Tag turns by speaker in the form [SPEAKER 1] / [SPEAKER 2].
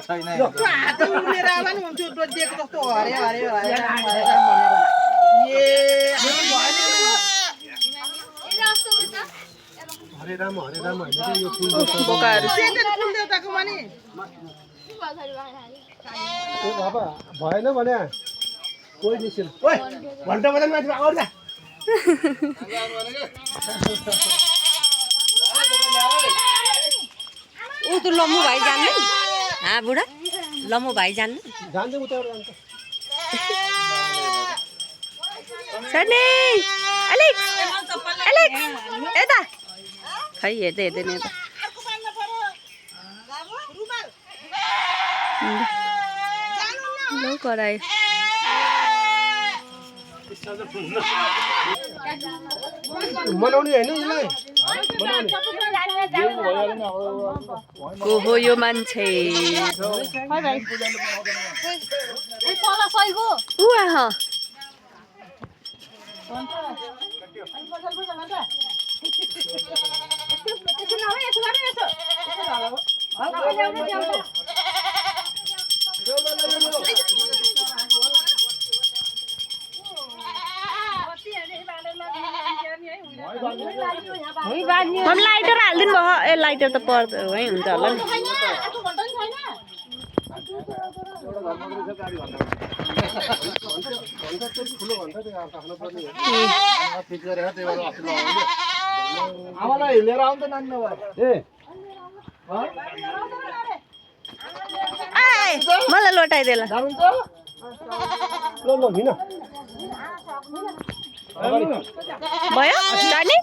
[SPEAKER 1] छैन
[SPEAKER 2] हात उडेर आमा नि हुन्थ्यो डोजिएको जस्तो हरे हरे हरे
[SPEAKER 3] हरे राम हैन यो फुल
[SPEAKER 4] बोकाहरू
[SPEAKER 2] कुल देउताको मानि
[SPEAKER 3] ओ बाबा भएन भने कोही निस्किन ओइ घण्टा बजान माथि आउ न
[SPEAKER 4] ऊ त लम्बु भाइ जान्ने हाँ बुढा लम्बु भाइ जान्ने
[SPEAKER 3] जान्दै उता जान्छ
[SPEAKER 4] सनी एलेक्स एलेक्स यता खै हेर्दै हेर्दैन यता लौ करायो
[SPEAKER 3] मनाउने हैन यसलाई
[SPEAKER 4] को हो यो मान्छे उहाँ हम लाइटर हालिदिनु भयो ए लाइटर त पर्छ है हुन्छ होला नि
[SPEAKER 1] आमालाई लिएर आउनु त नानी नभए
[SPEAKER 3] ए
[SPEAKER 4] मलाई लोटाइदेला
[SPEAKER 3] ल हिँड
[SPEAKER 4] भयो जाने